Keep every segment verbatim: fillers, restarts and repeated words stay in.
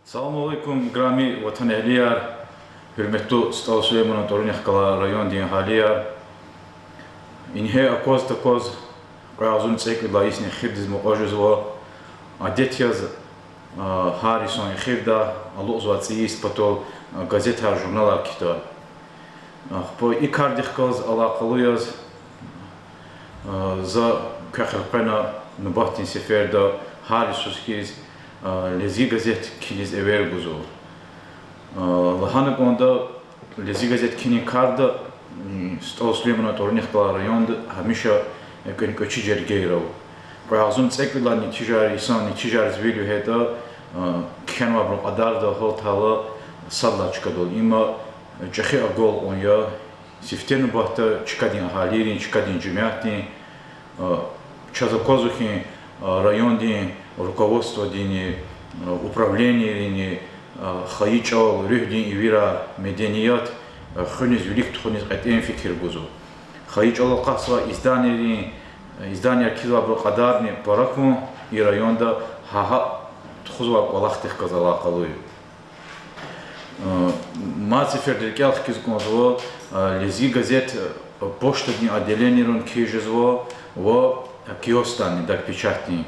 Салам алейкум, играми ватанэгьлияр, гьуьрметлу СтӀал Сулейманан тӀварунихъ галай райондин агьалияр. Ингье акваз-такваз, кьве агъзурни цӀекӀуьд лагьай йисни эхирдиз мукьва жезва. Адет яз, а, гьар йисан эхирда алукьзавай цӀийи йис патал, а, газетар, журналар кхьида. Ахпа и кардихъ галаз алакъалу яз, а, за квехъ элкъвена нубатдин сеферда гьар йисуз хьиз, а, Лезги газет кхьиниз эвер гузва. А, лагьана кӀанда, Лезги газет кхьинин карда, м, СтӀал Сулейманан тӀварунихъ галай районда гьамиша кӀвенкӀвечи жергейра ава. Кьве агъзурни цӀекӀуьд лагьай нетижаяр, йисан нетижаяр вил вегьейтӀа, а, кхьенвайбурун кьадарда гьалтайла сад лагьай чкадал. Има чӀехи агалкьун я, сифте нубатда чкадин агьалийрин, чкадин жемятдин, а, чаз аквазва хьи, а, райондин руководстводини, а, управленийрини, а, хайи чӀал, руьгьдин ивирар, меденият, а, хуьниз, вилик тухуниз кьетӀен фикир гузва. Хайи чӀалал акъатзавай изданиейрин, изданиейрин кхьизвайбурун кьадарни пара хьун и районда гьа-гьа тухузвай кӀвалахдихъ галаз алакъалу я. Э, мад сеферда рикӀел хкиз кӀанзава, э, Лезги газет, э, почтадин отделениейрани кхьиз жезва ва, э, киоскдани, Дагпечатдин.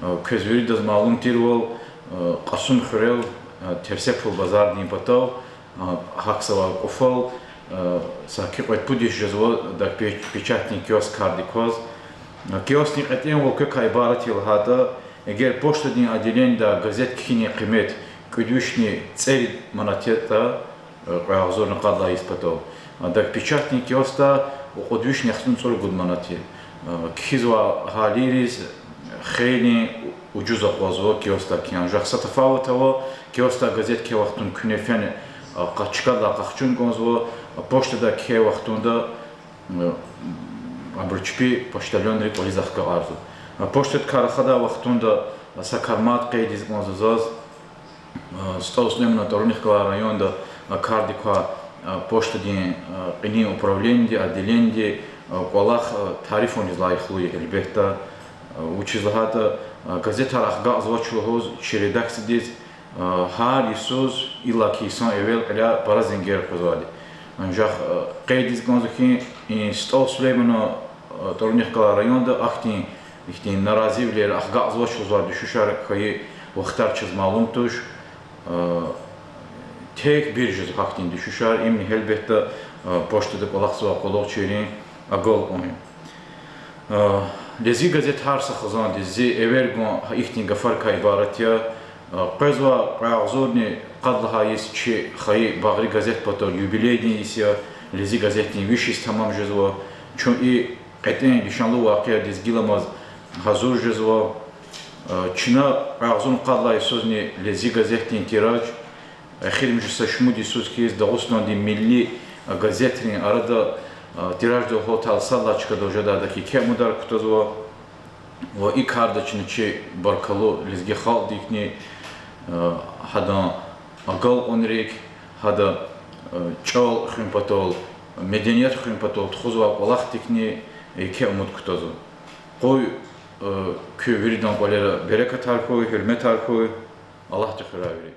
Э, квез виридаз малум тирвал, э, Кьасумхуь хуьрел, э, Терсепул базардин патав, э, гьахьзавай кӀуфал, э, саки кьвед-пуд йис жезва Дагпечатдин киоск кардик кваз. Э, киоскдин кьетӀенвал квекай ибарат я лагьайтӀа, эгер почтадин отделениеда газет кхьинин къимет кӀуьд вишни цӀерид манат ятӀа, э, кьве агъзурни къад лагьай йис патал, э, Дагпечатдин киоскда кьуд вишни яхцӀурни цӀуругуд манат я. Э, кхьизвай агьалийриз хейлин ужуз акъвазва киоскда кхьин. Анжах са тафават ава, киоскда газет кхьей вахтунда куьне фена, э, къа-, чкадилай къахчун кӀанзава, э, почтада кхьей вахтунда, э, абуру чпи почтальонри кӀвализ ахкакьарзава. Э, почтада кар рахадай вахтунда, э, са кар мад къейд ийиз кӀанзава заз, э, СтӀал Сулейманан тӀварунихъ галай районда, э, кардик квай, э, почтадин, э, кьилин управлениеди, отделениеди, э, кӀвалах, э, тарифуниз лайихлу я, гьелбетда. Э, вучиз лагьайтӀа, э, газетар ахгакьзавач лугьуз чи редакциядиз, э, гьар йисуз, иллаки йисан эвел кьиляй пара зенгер къвезвайди. Анжах, э, къейд ийиз кӀанзава хьи, и СтӀал Сулейманан, э, тӀварунихъ галай районда ахьтин, ихьтин наразивилер, ахгакьзавач лугьузвай дуьшуьшар хьайи вахтар чаз малум туш. Э, тек бир жезва гьахьтин дуьшуьшар, имни гьелбетда, э, почтада кӀвалахзавай къуллугъчийрин агалкьун я. Э, Лезги газет гьар са хизандиз зи эвер гун гьа ихьтин гафарикай ибарат я. Э, къвезвай кьве агъзурни къад лагьай йис чи хайи багъри газет патал юбилейдин йис я, Лезги газетдин виш йис тамам жезва. Чун и кьетӀен лишанлу вакъиадиз гиламаз гьазур жезва. Э, чна кьве агъзурни къад лагьай йисузни Лезги газетдин тираж эхиримжи са шумуд йисуз хьиз Дагъустандин милли, э, газетрин арада, э, тираждал гьалтайла сад лагьай чкадал жедайдак еке умудар кутазва. Ва и карда чна чи баркаллу лезги халкьдикни, э, гьадан агалкьунрик, гьадан, э, чӀал хуьн патал, меденият хуьн патал тухузвай кӀвалахдикни еке умуд кутазва. Къуй, э, куь виридан кӀвалера берекатар хьуй, гьуьрметар хьуй, Аллагьди хуьрай вири.